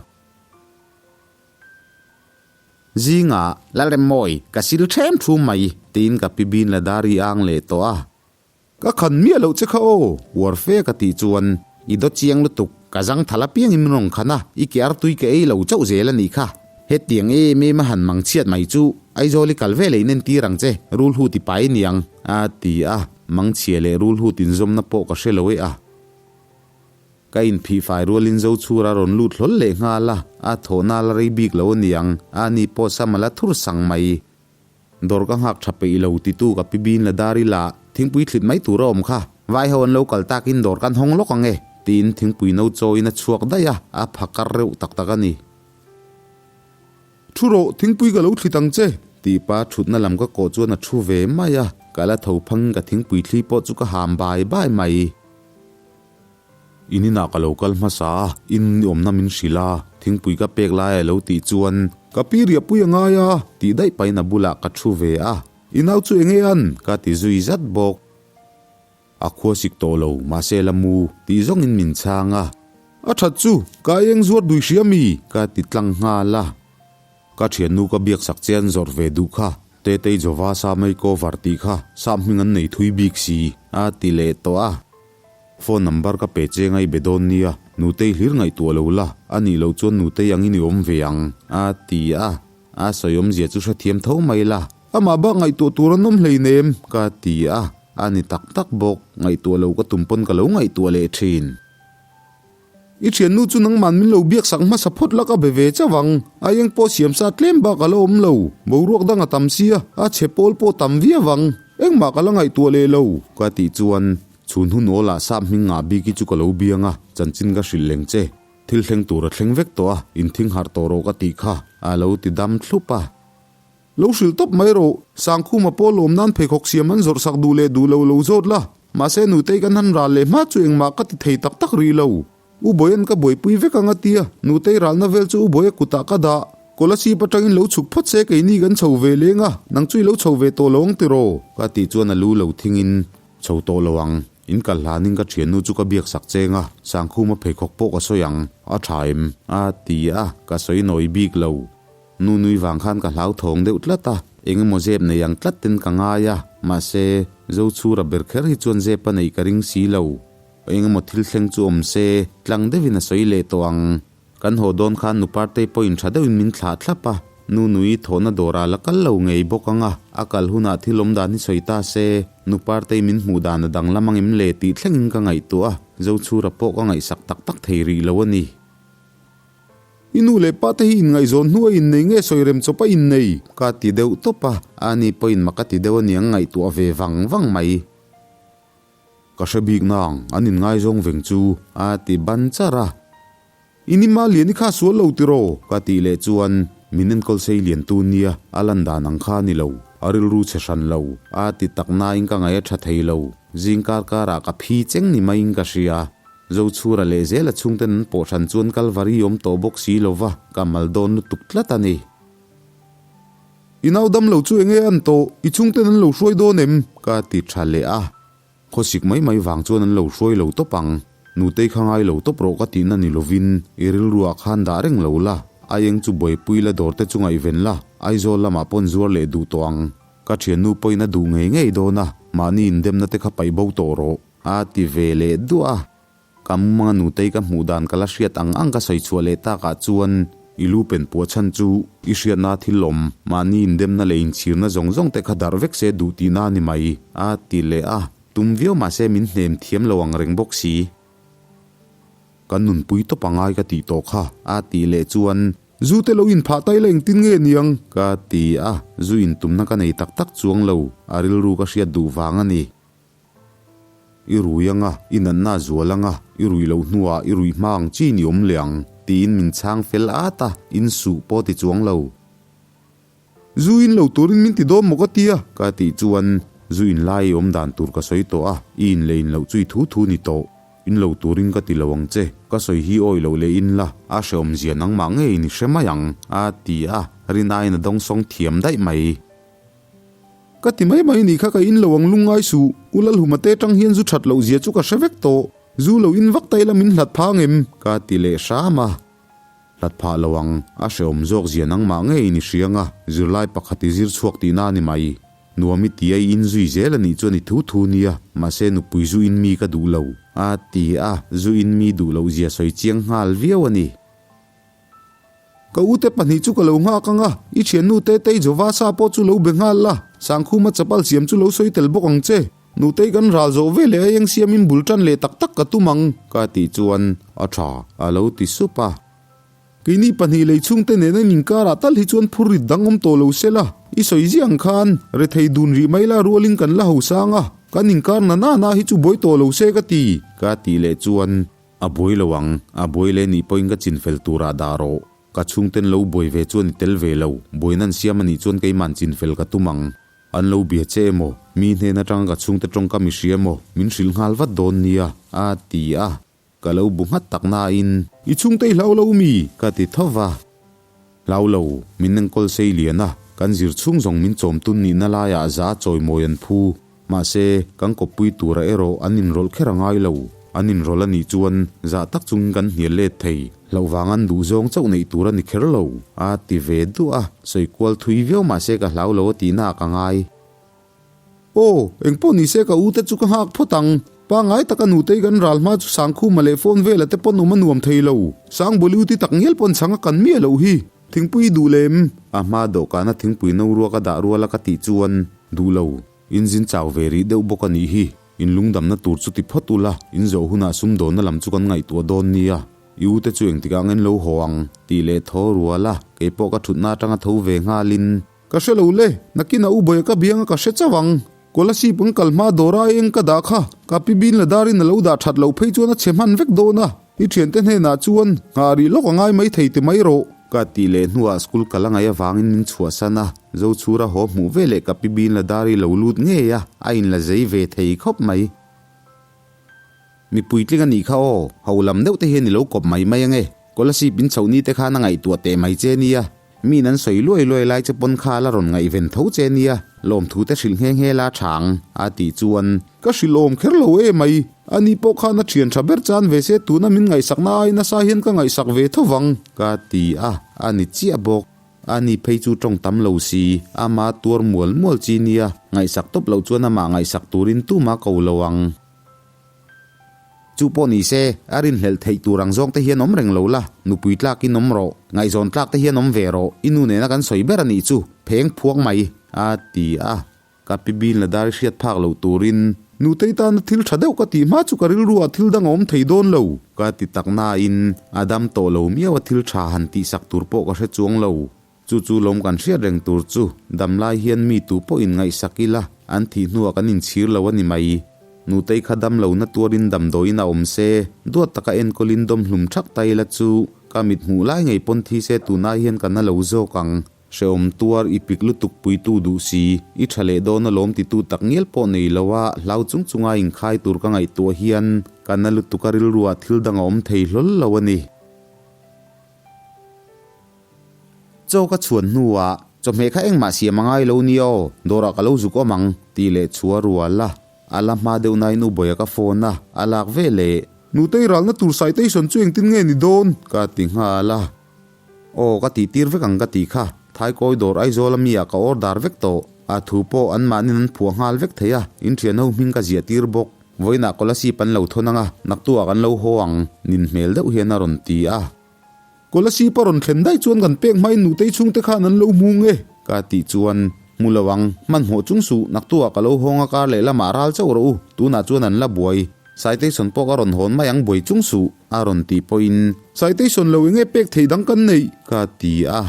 Zingah, Lalremmawi, ka sil ṭhem ṭhum mai, tiin ka pi bin la dar i ang leh tawh a. Ka khan miah loh che kha aw, uar fe ka tih chuan, I dawt chiang lutuk, ka zang thal apiangin min rawn khan a, i ke artui ka ei lo chauh zel a nih kha. Hetiang em em a han mang chhiat mai chu, Aizawl i kal ve leh in entir ang che, rulhu ti pai niang, a ti a, mangchhia leh rulhu tinzawmna pawh ka hre lo e a. Ka inphih fai rualin Zochhura rawn lut hlawl leh nghal a, a thawhna la rei bik lo aniang, a ni pawh sam a la thur sang mai. Dawr ka nghak tha peih lo titu ka pi bin la dar ila, thingpui thlit mai tur a awm kha, vai ho an lo kal takin dawr kan hawng lawk ang e, tiin thingpui no chawiin a chhuak daih a, a pha kar reuh tak tak a ni. Thu rawh, thingpui ka lo thlit ang che, tih pa thutna lam ka kawh chuan a thu ve mai a, ka la tho phangin ka thingpui thli pawh chu ka ham bai bai mai. In inah ka lo kal hmasa a, in ni awmna min hrilh a, thingpui ka pek lai a lo tih chuan ka pi riahpui a ngai a, tih daih pahin a bulah ka thu ve a. I nau chu eng nge an? Ka ti zui zat bawk. A khua sik tawh lo, mahse la mu, tih zawngin min chhang a. A that chu, ka eng zuar dui hria mi? Ka ti tlang nghal a. Ka thiannu ka biak sak che an zawrh ve duh kha, Tetei Jova sa makeover tih kha sap hming an nei thui bik si, a ti leh tawh a. Phone number ka pe che ngai be dawn nia, Nutei hlir ngaihtuah lo la, a nih loh chuan Nutei angin i awm ve ang, a ti a. A sawi awmzia chu hrethiam tho mai la. Amah bak ngaihtuah tur an awm hleinem, ka ti a. A ni tak tak bawk, ngaihtuah lo ka tum pawn ka lo ngaihtuah leh thin. I thiannu chu nangman min lo biak sak hmasa phawt la ka be ve chauh ang, a eng pawh siam sa tlem bak a la awm lo, boruak dang a tam sia, a chhe pawl pawh tam viau ang, engmah ka la ngaihtuah leh lo. Ka tih chuan chhun hun awlah sap hming ngah bik hi chu ka lo biang a, chanchin ka hrilh leng che, thil thleng tur a thleng vek tawh a, inthing harh tawh rawh ka tih kha, a lo ti dam thlup a. Lo hrilh tawp mai rawh, Sangkhuma pawh lawm nan pheikhawk siam an zawrh sak duh leh duh lo lo zawt la, mahse Nutei kan han ral leh hma chu engmah ka ti thei tak tak rih lo. U Bawia'n ka buaipui vek ang a tia, Nutei ralna vel chu U Bawia kutah ka dah. Kolasib atangin lo chhuk phawt se keini kan chho ve leng a, nang chu i lo chho ve tawh lo ang tiraw? Ka tih chuan a lu lo thingin, Chho tawh lo ang, in kal hlanin ka thiannu chu ka biak sak cheng a, Sangkhuma pheikhawk pawh ka sawi ang, a tha em? A ti a, ka sawi nawi bik lo. Nu nui vang khan ka hlauthawng deuh tlat a, eng emaw zep nei ang tlat ten ka ngai a, mahse, Zochhura ber kher hi chuan zep a neih ka ring si lo. Eng emaw thil thleng chu awm se, tlang deuhin a sawi leh tawh ang. Kan haw dawn khan nu Partei pawhin tha deuhin min thlah thlap a, nu nui thawhna dawrah la kal lo ngei bawk ang a, a kal hunah thil awm dan hi sawi ta se, nu Partei min hmuh dan a danglam ang em le tih thlengin ka ngaihtuah a, Zochhura pawh ka ngaihsak tak tak thei rih lo a ni. I nu leh pa te hi inngaihzawn hnu a innei nge sawi rem chawp a innei? Ka ti deuh tawp a, ani pawhin mak a ti deuh aniang ngaihtuah ve vang vang mai. Ka hre bik nang, an inngaizawng veng chu. A ti ban char a. I ni ma lian i kha sual lo tiraw? Ka tih leh chuan min enkawl sei lian tu nia, a lan dan ang kha a ni lo, a rilru chhe hran lo. A ti tak nain ka ngaih a tha thei lo, zing kar karah ka phi cheng ni maiin ka hria. Zochhura leh zela chhungten an pawh hran chuan Kalvari awm tawh bawk si lo va, ka mal dawn lutuk tlat a ni. I nau dam lo chu enge an tawh? I chhungten an lo hruai dawn em? Ka ti tha leh a. Khawsik mai mai vang chuan an lo hruai lo tawp ang. Nutei kha ngai lo tawp rawh ka tihna ni lovin i rilruah khan dah reng lo la, aieng chu buaipui la dawr te chu ngaihven la, Aizawl lamah pawn zuar leh duh tawh ang. Ka thiannu pawhin a duh ngei ngei dawn a, mahni indemna te kha paih bo tawh rawh. A ti ve leh duah a. Ka mumanga nutei ka hmuh dan ka la hriat ang ang ka sawi chhuah leh takah chuan i lu pen puah chhan chu i hriatna thil awm, mahni indemna leh inchhirna zawng zawng te kha darh vek se duh tihna a ni mai, a ti leh a. Tum viau mahse min hnem thiam lo ang reng bawk si. Kan nunpui tawp a ngai ka tih tawh kha, a tih leh chuan Zu te lo inphah ta ila engtin nge niang? Ka ti a, zu intumna ka nei tak tak chuang lo, a rilru ka hriat duh vang a ni. I rui anga, i natna a zual anga, i rui loh hnuah i ruih hma ang chi ni awm leh ang, tiin min chhang fel at a, insuh pawh ti chuang lo. Zu in lo turin min ti dawn maw ka tia? Ka tih chuan zu in lai i awm dan tur ka sawi tawh a, i in leh in loh chu i thu thu ni tawh. In lo turin ka ti lo ang che, ka sawi hi awi loh leh in la, a hrehawm zia nangmah ngeiin i hre mai ang, a ti a, rinaiin a dawngsawng thiam daih mai. Ka ti mai mai nih kha ka in lo ang lungngai suh, U Lalhuma te tang hian zu that loh zia chu ka hre vek tawh, zu lo in vak ta ila min hlat phang em? Ka ti leh hram a. Hlat phah lo ang, a hrehawm zawk zia nangmah ngeiin i hriang a, zirlai pakhat i zir chhuak tihna a ni mai. Nuam i ti a i inzui zel a nih chuan i thu thu nia, mahse nupui zu in mi ka duh lo, a ti a, zu in mi duh loh zia sawi chiang nghal viau a ni. Ka ute pahnih chu ka lo nghak ang a, i thiannu Tetei Jovasa pawh chu lo be nghal la, Sangkhuma chapal siam chu lo sawi tel bawk ang che. Nutei kan ral zawh ve leh a eng siamin bul tan leh tak tak ka tum ang, ka tih chuan a tha a lo ti sup a. Keini pahnih lei chhungte nena in inkarah tal hi chuan phur rit dang awm tawh lo se la, i sawi ziah ang khan rethei dun rih mai la rualin kan la hosang a, kan inkar na na na hi chu buai tawh lo se ka ti, ka tih leh chuan a buai lo ang, a buai leh nih pawhin ka chinfel turah dah rawh, ka chhungten lo buai ve chuan i tel ve lo, buaina an siam a nih chuan keiman chinfel ka tum ang. An lo bia che emaw, mi hnen atanga ka chhungte tawngkam i hria emaw, min hrilh nghal vat dawn nia, a ti a. Ka lo bu nghat tak nain. I chhungte i hlau lo mi? Ka ti tho va. Hlau lo, min enkawl sei lian a, kan zir chhung zawng min chawm tun nihna laiah za chawimawi an phu. Mahse, kan kawppui tura erawh an inrawlh kher a ngai lo. An inrawlh a nih chuan zah tak chungin kan hnial let thei. Hlauh vang an duh zawng chauh neih tur a ni kher lo, a ti ve duah a, sawi kual thui viau mah se ka hlau lo a tihna ah ka ngai. Aw, engpawh ni se ka u te chu ka nghak phawt ang. Pangngai taka nutei kan ral hma chu Sangkhuma leh phone vela te pawn awm a nuam thei lo. Sangbawliuti tak ngial pawn chhang a kan miah loh hi. Thingpui i duh lem? A hma dawhkana thingpui no ruak a dah rual a ka tih chuan, Duh lo. Inzin chau ve rih deuh bawk a nih hi. In lungdamna tur chu ti phawt ula, in zawh hunah sumdawnna lam chu kan ngaihtuah dawn nia. I u te chu engtikah ngen lo haw ang? tih leh thaw rual a, keipawh ka thutna atanga tho ve nghalin. Ka hre lo le, nakinah u Bawia ka bianga ka hre chauh ang. Kolasib ang kal hma dawra eng ka dah kha, ka pi bin la darin a lo dah that loh phei chuan a chhe hman vek dawn a, i thiante hnenah chuan nghah rih lawk a ngai mai thei ti mai rawh. Ka tih leh hnuah school kal a ngaih avangin min chhuahsan a, Zochhura haw hmuh ve leh ka pi bin la dari lo lut ngei a, a inla zei ve thei khawp mai. Mi puitling a nih kha aw, ho lam deuh te hian i lo kawp mai mai ange, Kolasib in chhoh ni te khan a ngaihtuah teh mai che nia, Miin an sawi luai luai lai che pawn kha la rawn ngaihven tho che nia, lawmthu te hrilh nghe nghe la tha ang, a tih chuan. Ka hrilh awm kher lo e mai, ani pawh khan a thian tha ber chan ve se tuna min ngaihsakna ai nasa hian ka ngaihsak ve tho vang, ka ti a, a ni chiah bawk. Ani phei chu tawng tam lo si, ama tuar mual mual chi nia, ngaihsak tawp loh chuan amah ngaihsak turin tuma ko lo ang. Chu pawh ni se, a rinhlelh theih tur ang zawng te hian awm reng lo la, nupui tlakin awm rawh, ngaihzawn tlak te hian awm ve rawh, i nu nena kan sawi ber a nih chu, pheng phuak mai, a ti a. Ka pi bin la dar i hriat phak loh turin. Nutei tana thil tha deuh ka tih hma chu ka rilruah thil dang a awm thei dawn lo. Ka ti tak nain, a dam tawh lo miau a thil tha han tihsak tur pawh ka hre chuang lo. Chu chu lawm kan hriat reng tur chu damlai hian mi tu pawh in ngaihsak ila, an thih hnuah kan inchhir lo a ni mai. Nutei kha dam lo na tuarin damdawiin a awm se, duat taka enkawlin dawm hlum thak ta ila chu ka mit hmuh lai ngei pawn thi se tunai hian ka na lo zawk ang. Hrehawm tuar i pik lutuk puitu duh si, i tha leh dawn alawm titu tak ngial pawh nei lo a, hlau chung chunga inkhai tur ka ngaihtuah hian ka na lutuk a rilruah thil dang a awm thei hlawl lo a ni. Chaw ka chhuan hnuah, Chawhmeh kha engmah siam a ngai lo nia aw, dawrah ka lo zuk awm ang, tih leh chu a rual a. A la hma deuh nain U Bawia ka phone a, a lak ve leh. Nutei ralna tur citation chu engtin nge ni dawn? Ka ti nghal a. Aw, ka tih tir vek ang ka tih kha, Thaikawi dawr Aizawl ami ah ka order vek tawh. A thu pawh anmahnin an phuah nghal vek thei a, in thianho hming ka ziah tir bawk. Vawiinah Kolasib an lo thawn ang a, naktuah kan lo haw ang, nin hmel deuh hian a rawn ti a. Kolasib a rawn thlen daih chuan kan pek hmain nutei chhungte khan an lo hmu nge? Ka tih chuan, Hmu lo ang, hmanhmawh chung suh, naktuah ka lo hawng a kar leh lamah ral chauh rawh u, tunah chuan an la buai. Citation pawh ka rawn hawn mai ang buai chung suh, a rawn tih pawhin. Citation lo enge pek theih dang kan neih? Ka ti a.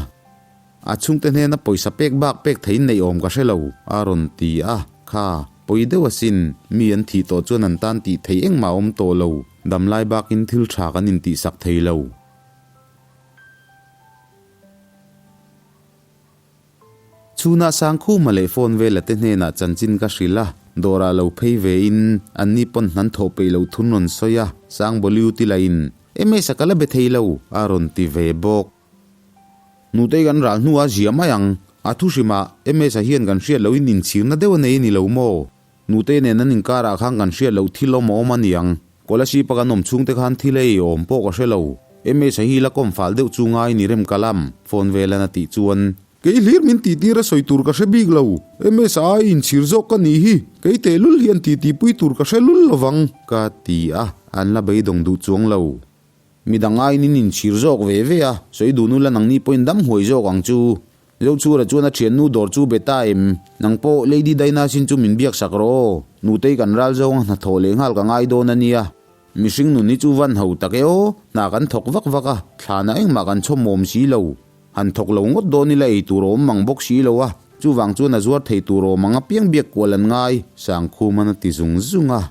A chhungte hnena pawisa pek bak pek theiin neih awm ka hre lo, a rawn ti a. Kha, pawi deuh asin, mi an thih tawh chuan an tan tih theih engmah a awm tawh lo, damlai bakin thil tha kan intihsak thei lo. Chhunah Sangkhuma leh phone vela te hnenah chanchin ka hrilh a, dawrah lo phei vein anni pawn hnan thawh peih loh thun rawn sawi a, Sangbawliu ti lahin, MS-a ka la be thei lo, a rawn ti ve bawk. Nutei kan ral hnuah zia mai ang, a thu hrimah MS-a hian kan hriat lohin inchhirna deuh a nei a ni lo maw? Nute nen an inkarah khan kan hriat loh thil awm a awm a niang. Kolasib-a kan awm chhungte khan thil ei awm pawh ka hre lo. Msa hi la kawm fal deuh chu ngai ni rem ka lam, phone velan a tih chuan. Kei hlir min tih tir a sawi tur ka hre bik lo. Msa ai inchhir zawk ka nih hi, kei tehlul hian titi pui tur ka hre lul lovang. Ka ti a, an la beidawng duh chuang lo. Midang aiin in inchhir zawk ve ve a, sawi duh nula nangni pawhin dam huai zawk ang chu. Zochhura chuan a thiannu dawr chu be ta em? Nang pawh Lady Daina sin chu min biak sak rawh aw. Nutei kan ral zawnga hnathawh leh nghal ka ngai dawn a nia. Mihring nun hi chu van ho tak e aw, hna kan thawk vak vak a, thlana engmah kan chhawm awm si lo. Han thawk lo ngawt dawn ila ei tur a awm mang bawk si lo a, chuvang chuan a zuar thei tur awm ang apiang biak kual an ngai, Sangkhuman a ti zung zung a.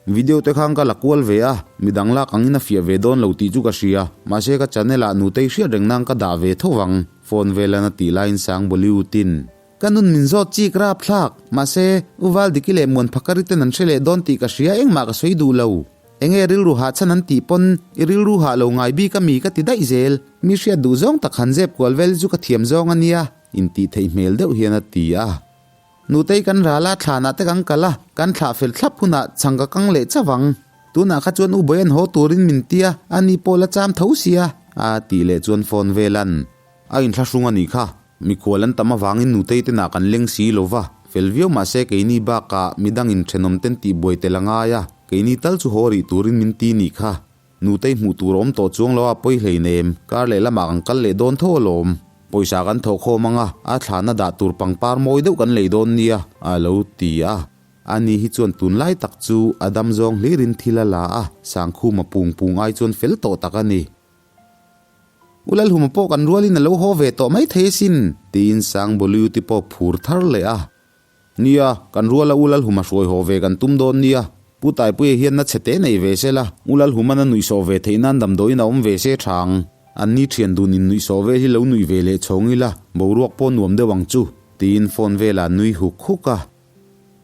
Video te khan ka la kual ve a, midang lak angin a fiah ve dawn lo tih chu ka hria, mahse ka channel ah nutei hriat reng nan ka dah ve tho vang, phone velan a tih laiin sang Bollywood in. Ka nun min zawt chik rap thlak, mahse U Valdiki leh Muan Phakari ten an hre leh dawn tih ka hria engmah ka sawi duh lo. Enge rilru hah chhan an tih pawn i rilru hah lo ngai bik ami ka ti daih zel, mi hriat duh zawng tak han zep kual vel chu ka thiam zawng a nia, intih theih hmel deuh hian a ti a. Nutei kan ral a, thlanah te kan kal a, kan thlah fel thlap hunah chhang ka kang leh chauh ang. Tunah kha chuan U Bawian haw turin min ti a, ani pawh la cham tho sia, a tih leh chuan phone velan a inthlahrung a nih kha. Mikhual an tam avangin Nutei te nah kan leng si lo va, fel viau mah se keini bakah midangin thenawm ten tihbuai tel a ngai a, keini tal chu haw rih turin min ti nih kha. Nutei hmuh tur a awm tawh chuang lo a pawi hleinem, kar leh lamah kan kal leh dawn tho alawm. Pawisa kan thawh khawm ang a, a thlana dah tur pangpar mawi deuh kan lei dawn nia, a lo ti a. Ani hi chuan tunlai tak chu a dam zawng hlirin thil a la a, Sangkhuma pung pung ai chuan fel tawh tak a ni. U Lalhuma pawh kan rualin a lo haw ve tawh maithei asin, tiin Sangbawliuti pawh phur thar leh a. Nia, kan ruala U Lalhuma hruai haw ve kan tum dawn nia. Pu Taipuia hian na chhe te nei ve se la, U Lalhuman a nuihsawh ve theih nan damdawiin a awm ve se tha ang. An ni thian dun in nuihsawh vel hi lo nuih ve leh chhawng ila, boruak pawh nuam deuh ang chu, tiin phone velah a nui huk huk a.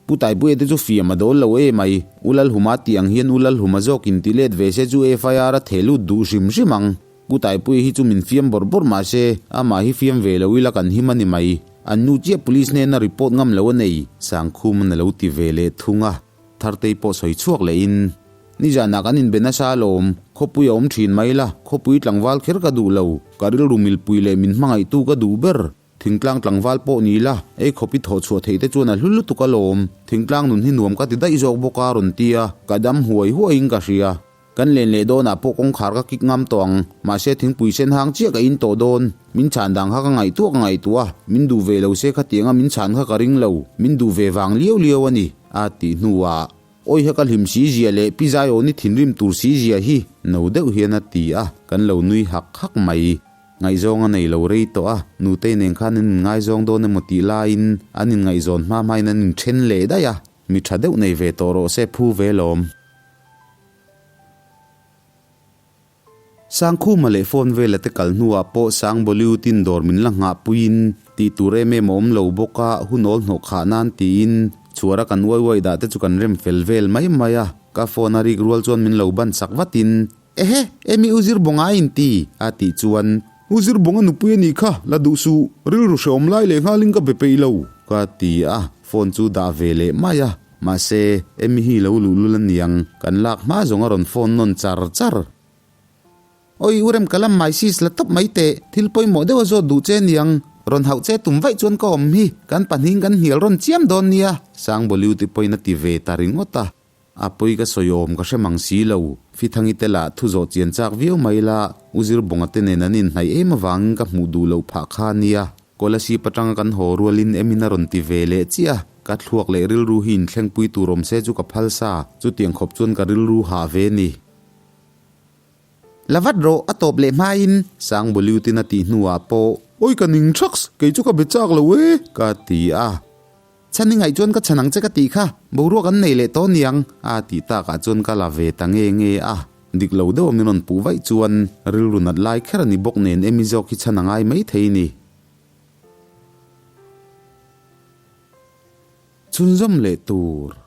Pu Taipuia te chu fiam a dawl lo e mai, U Lalhuma tih ang hian U Lalhuma zawk in ti let ve se chu FIR a theh lut duh hrim hrim ang. Pu Taipuia hi chu min fiam bawrh bawrh mah se, amah hi fiam ve lo ila kan him a ni mai. An nu chiah police hnena report ngam lo a nei, Sangkhuman a lo ti ve leh thung a. Thartei pawh sawi chhuak lehin, Nizanah kan inbe nasa alawm, khawpui a awm thin mai la, khawpui tlangval kher ka duh lo, ka rilru milpui leh min hmangaihtu ka duh ber. Thingtlang tlangval pawh ni la, ei khawp i thawh chhuah theih te chuan a hlu lutuk alawm, thingtlang nun hi nuam ka ti daih zawk bawk a rawn ti a, ka dam huai huaiin ka hria. Kan len leh dawnah pawh kawngkhar ka kik ngam tawh ang, mahse thingpui sen hang chiah ka in tawh dawn. Min chhan dang kha ka ngaihtuah ka ngaihtuah a, min duh ve lo se khatianga min chhan kha ka ring lo, min duh ve vang liau liau a ni, a tih hnuah. Awiha ka hlim si zia leh Pi Zaiawni thinrim tur si zia hi no deuh hian a ti a, kan lo nui hak hak mai. Ngaihzawng a nei lo rei tawh a, nutei nen khan an inngaizawng dawn emaw tih laiin an inngaihzawn hma hmain an inthen leh daih a, mi tha deuh nei ve tawh rawh se phu ve lawm. Sangkhuma leh phone vela te kal hnuah pawh Sang Bollywood in dawr min la nghah puiin tih tur em em a awm lo bawk a, hun awl hnawh khah nan tiin chhuar a kan uai uai dah te chu kan rem fel vel mai mai a, ka phone a rik rual chuan min lo ban sak vatin Ehe, Emi u zir bawnga a inti a tih chuan. U zir bawnga nupui a nih kha, la duh suh, rilru hrehawm lai leh nghalin ka be peih lo. Ka ti a, phone chu dah ve leh mai a. Mahse, Emi hi lo luhlul a niang, kan lak hma zawng a rawn phone nawn char char. Oi, u rem ka lam mai sis la tawp mai teh, thil pawimawh deuh a zawt duh che niang, rawn hauh che tum vaih chuan ka awm hi, kan pahnihin kan hnial rawn chiam dawn nia, Sangbawliuti pawhin a ti ve ta ringawt a. A pawi ka sawi awm ka hre mang si lo. Fithangi te lah thu zawh chian chak viau mai la, U Zirbawnga te nen an inhnaih em avangin ka hmuh duh loh phah kha a nia. Kolasib atanga kan haw rualin Emin a rawn ti ve leh chiah a, ka thluak leh rilru hi inthlengpui tur awm se chu ka phal sa, chutiang khawp chuan ka rilru hah ve ni. La vat rawh, a tawp leh hmain Sangbawliutin a tih hnuah pawh. Awi ka ning thaks, kei chu ka be chak lo e, ka ti a. Chhan i ngaih chuan ka chhan ang che ka tih kha, boruak an nei leh tawh niang, a tih takah chuan ka la ve ta nge nge a. Dik lo deuh a min rawn puh vaih chuan rilru nat lai kher a ni bawk nen Emy zawk hi chhan a ngai mai thei ni. Chhunzawm leh tur.